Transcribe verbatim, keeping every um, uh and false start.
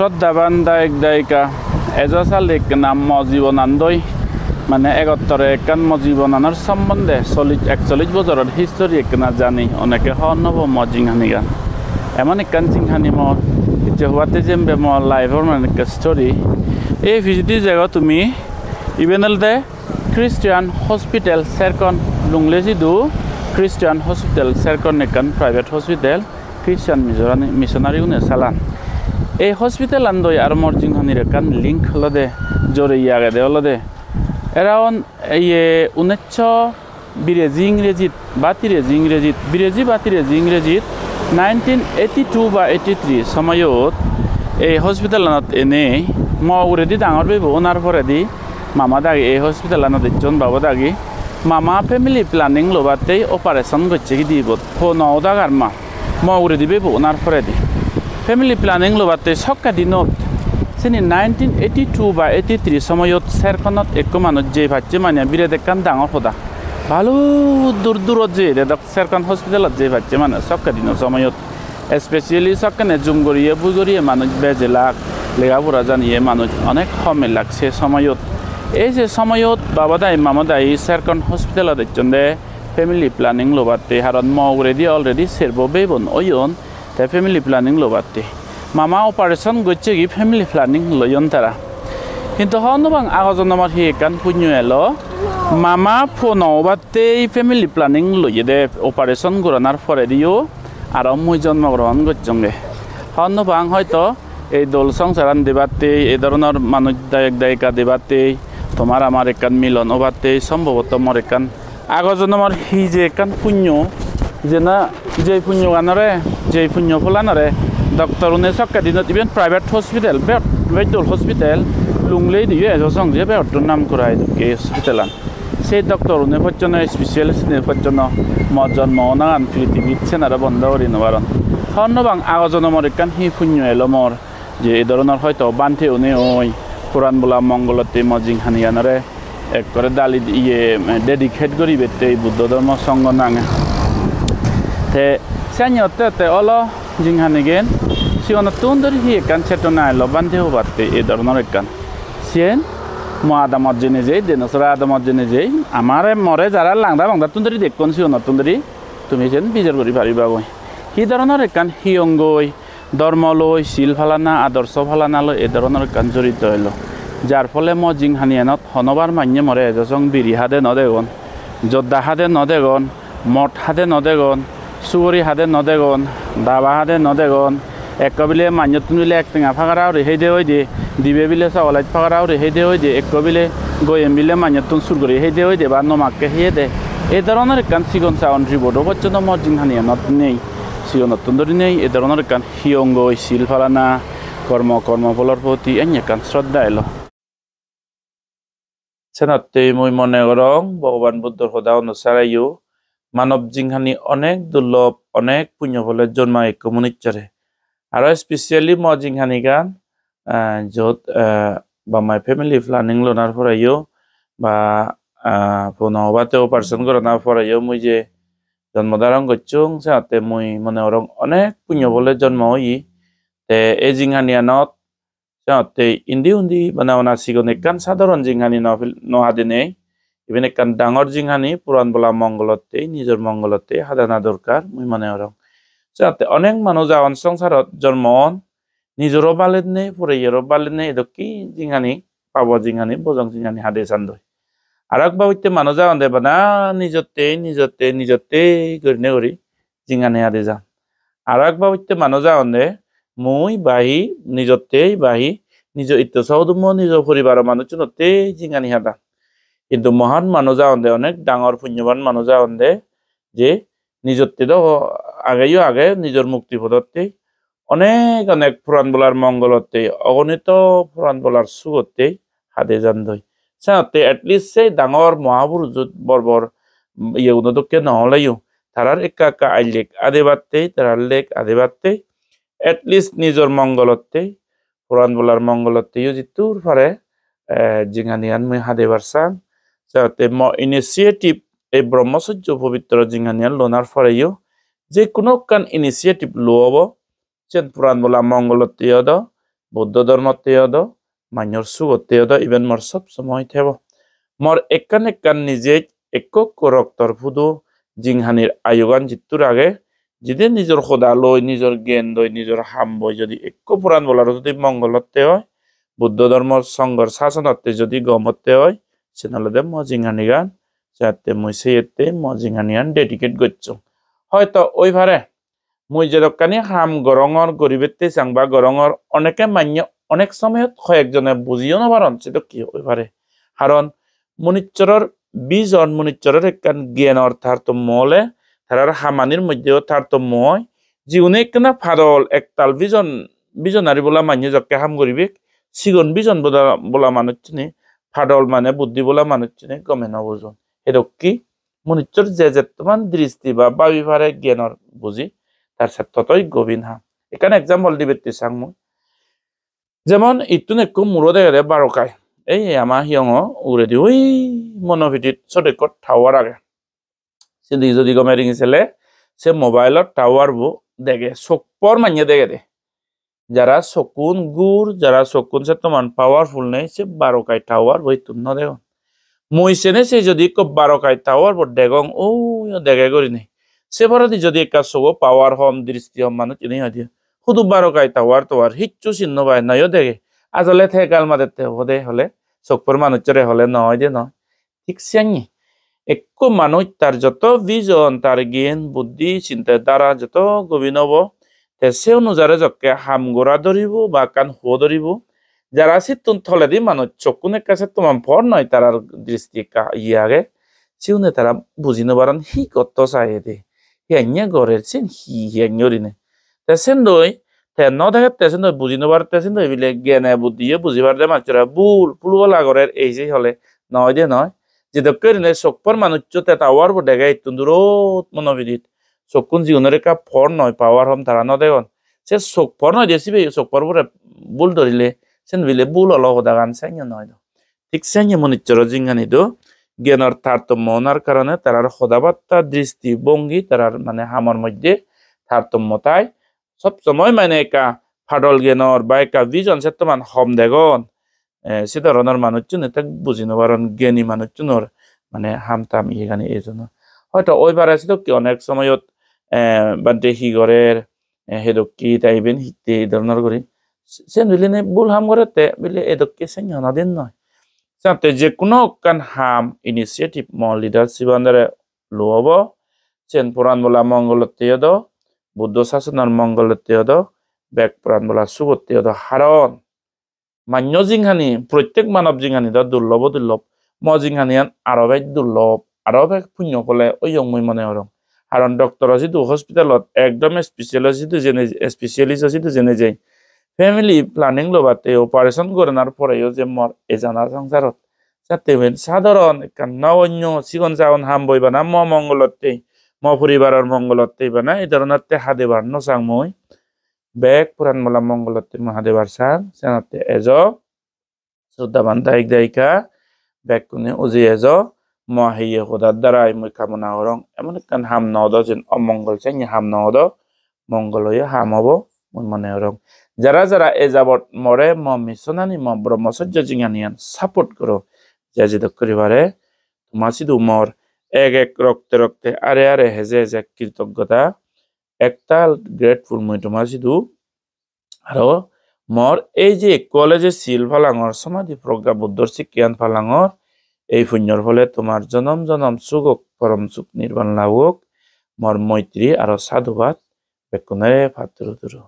Shraddhaban dayok dayika, ejo sali ekkena mo jibonandoi, mane egottore ekkan mo jibonanor sombonde chollish ekchollish bojoror history ekkena jani, oneke hobor no po mo jinghanigan. Emon ekkan jinghani mor, icche hobatte jembe mo life-or mane ekkan story. Ei pijedi jego tumi, iben olode Christian Hospital Serkon, Lunglei sidu Christian Hospital Serkon ekkan private hospital, Christian missionary, missionary gune salan. Ei hospital an doi aro mor jinghanir ekkan link olode, joreye agede olode. Around iye uniccho bireji ingrejit ba tireji ingrejit, bireji ba tireji ingrejit, nineteen eighty-two ba eighty-three somoyot ei hospital anot enei mo uguredi dangor bebo onar poredi mama dagi ei hospital anot ejjon babo dagi. Mama family planning lobattei operation gocche gidi ibot. Pho no odak ar ma. Mo uguredi bebo onar poredi. Family planning lobattei sokke dinot, sini nineteen eighty-two ba eighty-three somoyot Serkonot ekko manuj jei pacche mane biret ekkan dangor hoda. Balu dur durot jeyede dok Serkon hospitalot jei pacche mane sokke dino somoyot. Especially sokkene jum guriye bui guriye manuj bejelak, lega pora janiye manuj onek hom elak se somoyot. Ei se somoyot baba dai mama dai Serkon hospitalot ejjonde family planning lobatte, haron mo uguredi already serbo bebon oyon, te family planning lobatte. Mama operation gocchegi family planning loyon tara. Hintu hobor no pang ago jonomor hi ekkan punyo elo. Mama pho no obattei family planning loyede operation goranar porediyo aro mui jonmo grohon gocchonge. Hobor no pang hoito ei dol songsaran dibattei, ei dhoronor manuj dayok dayika dibattei, tomar amar ekkan milon obattei, sombhoboto mor ekkan ago jonomor hi je ekkan punyo, jena jei punyoganore, jei punyo pholanore doctor une sokke dinot, iben private hospital, bej, bej dol hospital, Lunglei diyo ejo song je begottun nam kora ei dokke hospitalan. Se doctor une pojjonto, specialist une pojjonto mo jonmo onagan prithibit senare bondo guri no paron. Hobor no pang ago jonomor ekkan hi punyo elo mor, je ei dhoronor hoito bhante une oi puran bola mongolotte mo jinghaniganore ekkore dali di-, iye, dedicate guribette ei Buddho Dhormo Songho nange. Te siyani otte otte olo jinghanigen, sigonottun dhuri hi ekkan chetona elo bhante hobatte ei dhoronor ekkan. Siyen mo adamot jeinei jei, Denosora adamot jeinei jei, amare more jara langda bangdattun dhuri dekkon sigonottun dhuri, tumi siyen bijor guri paribagoi. Hi dhoronor ekkan hiyonggoi, dhormo loi, sil palana, adorso palana loi ei dhoronor ekkan jorito elo. Jar phole mo jinghaniyanot honobar manye more ejo song biri hade no degon, jodda hade no degon, mod hade no degon, suguri hade no degon, daba hade no degon. Ekko bile manjottun bile ek tenga pagara uri heide oide, dibe bile chocolate pagara uri heide oide, ekko bile goyem bile manjottun sur guri heide oide ba no makke heyede. Ei dhoronor ekkan sigon sagon report o pojjonto mo jinghaniyanot nei. Sigonottun dhurinei ei dhoronor ekkan hiyonggoi, sil palana, kormo, kormo pholor proti enne ekkan sroddha elo. Senottei mui mone gorong Bhogoban Buddhor hoda onusareyo manob jinghani onek durlob, onek punyo phole jonma ekko munussore. Aro specially mo jinghanigan, ah, jot, ah, ba mai family planning lonar poreyo ba, ah, pho no obatte operation goranar poreyo mui je jonmo dharon gocchong, senotte mui mone gorong onek punyo phole jonmo oye. Te ei jinghaniyanot senotte indi undi bana bana sigon ekkan sadharon jinghani no pil-, no hadenei, iben ekkan dangor jinghani, puran bola mongolotte, nijor mongolotte hadana dorkar mui mone gorong. Senotte onek manuj agon songsarot jonmo on, nijoro balennei, poreyoro balennei, edokke jinghani, pabo jinghani, bojong jinghani hade sandoi. Aro ek babotte manuj agonde bana nijotte, nijotte, nijotte gurinei guri jinghani hade jan. Aro ek babotte manuj agonde mui ba hi nijotte ba hi nijo itto sodummo nijo poribaro manucchunotte jinghani hadan. Hintu mohan manuj agonde, onek dangor punyoban manuj agonde je nijotte do ageyo age nijor mukti podotte, onek onek puran bolar mongolotte, ogonito puran bolar sugotte hade jandoi. Senotte at least sei dangor mohapuruj bor bor, mm, iyeguno dokke no oleyo, tarar ekka ekka aillek adebatte, tarar lek adebatte, at least nijor mongolotte, puran bolar mongolotteyo jittur pare, eh, jinghaniyan mui hadebar sang. Senotte mo initiative ei Brahmacharya pobitro jinghaniyan lonar poreyo je hono ekkan initiative lo obo, siyen puran bola mongolotteyo do, Buddho dhormotte odo, manyor sugotte odo, iben mor sob somoi thebo. Mor ekkan ekkan nijej ekko ekko roktor pudu jinghanir ayugan jittur age, jide nijor hoda loi, nijor gyan loi, nijor ham boi jodi ekko poran bolaro jodi mongolotte oi, Buddho dhormo songhor sasonotte jodi gomotte oi, sen olode mo jinghanigan, jatte mui seyette mo jinghanigan dedicate gocchong. Hoito oi pare, mui jedokkani ham gorongor, goribette sang ba gorongor, oneke manye onek somoyot hoyekjone bujiyo no paron, sedokke oi pare. Karon munissoror vision, munissoror ekkan gyanor tartommo ole, tarar hamanir moddheyo tartommo oi. Jigune ekkena padol ektal vision, visionary bola manye jokke ham guribek, sigon vision bola, bola manuchchune, padol mane buddhi bola manuchchune gome no bujon. Edokke munissoror je jettoman dristi ba babi pare gyanor buji, tar se totoi gobin ham. Ekkan example dibette sang mui. Jemon ittun ekko muro degede barokai. Ei ama hiyongo uguredi oi mono pidit sot ekko tower age. Sindi jodi gome ringi sele, se mobile-or tower bo dege, sok por manye degede. Jara sokkun gur, jara sokkun settoman powerful nei, se barokai tower bo ittun no degon. Mui sene se jodi ekko barokai tower bo degong, o dege gurinei. Se poredi jodi ekka sogo power hom, dristi hom manuj ini hoide, hudu barokai tower tower hissu sin no pai, noyo dege. Ajole te gal madette obode hole, sok por manuchchore hole no oide noi. Thik siyanye. Ekko manuj tar joto vision, tar gyan, buddhi, chinte dhara joto gobin obo, te se onujare jokke ham gora dhoribo ba ekkan huo dhoribo, jara sittun toledi manuj sokkun ekka settoman por noi, tarar dristi ekka iye age, siune tara buji no paron hi gotto saiyede, hi anye gorer, sen hi, hi anye gurinei. Te sendoi te no degette, sendoi buji no parette, sendoi bile gyane buddiye buji parede, manuchchore bul pulwala gorer ei sei hole, noi de noi. Jedokke gurinei sok por manuchcho te tower bo dege ittun durot mono pidit, sokkun jigunor ekka por noi, power hom, tara no degon. Se sok por noi de, sibe sok por bore bul dhorile, sen bile bul olo hodagan, senyo noi do. Thik senye munissoror jinghani do, gyanor tartommo onar karone tarar hoda batta, dristi bongi, tarar mane hamor moddhe tartommo tai. Sob somoi mane ekka padol gyanor ba ekka vision settoman hom degon. Eh, se dhoronor manuchchune thik buji no paron, gyani manuchchunor mane ham tam iyegani ejono. Hoito oi pare sedokke onek somoyot, eh, bhante hi gorer, eh, hedokke, te iben hitte, ei dhoronor guri. Se-, sen bilinei bul ham gorette bile edokke, sen honodin noi. Senotte je hono ekkan ham initiative mo leadership under-e lo obo, sen poran bola mongolotte odo, Buddho sasonor mongolotte odo, bek poran bola sugotte odo. Karon manyo jinghani, prottek manob jinghani do durlobo durlob. Mo jinghaniyan aro bej durlob, aro bej punyo phole oyong mui mone gorong. Karon doctor-o sidu hospitalot ekdom special-o sidu jene, specialist-o sidu jene jai. Family planning lobatte, operation gorenar poreyo je mor ejana songsarot. Jatte iben sadharon ekkan nogogno sigon sagon ham boi bana mo mongolotte, mo poribaror mongolotte bana, ei dhoronor te hadebar no sang mui. Bek poran bola mongolotte mui hadebar sang, senotte ejo. Sroddhaban dayok dayika, bekkune ujei ejo, mo heye hodar darai mui kamona gorong. Emon ekkan ham no odo, jen omongol senne ham no odo, mongol oye ham obo, mui mone gorong. Jara jara e jabot more mo mission-ani, mo Brahmacharya jinghaniyan support goro, je jedok guri pare, toma sidu mor ek ek rokte rokte, are are, heje heje kritoggota, ektal grateful mui toma sidu. Aro mor ei je ekku ole je sil palangor, somadhi progga, Buddhor sikkeyan palangor, ei punyor phole tomar jonom jonom suk ok, porom suk nirban lab ok. Mor moitri aro sadhubad, bekkunore patturu turu.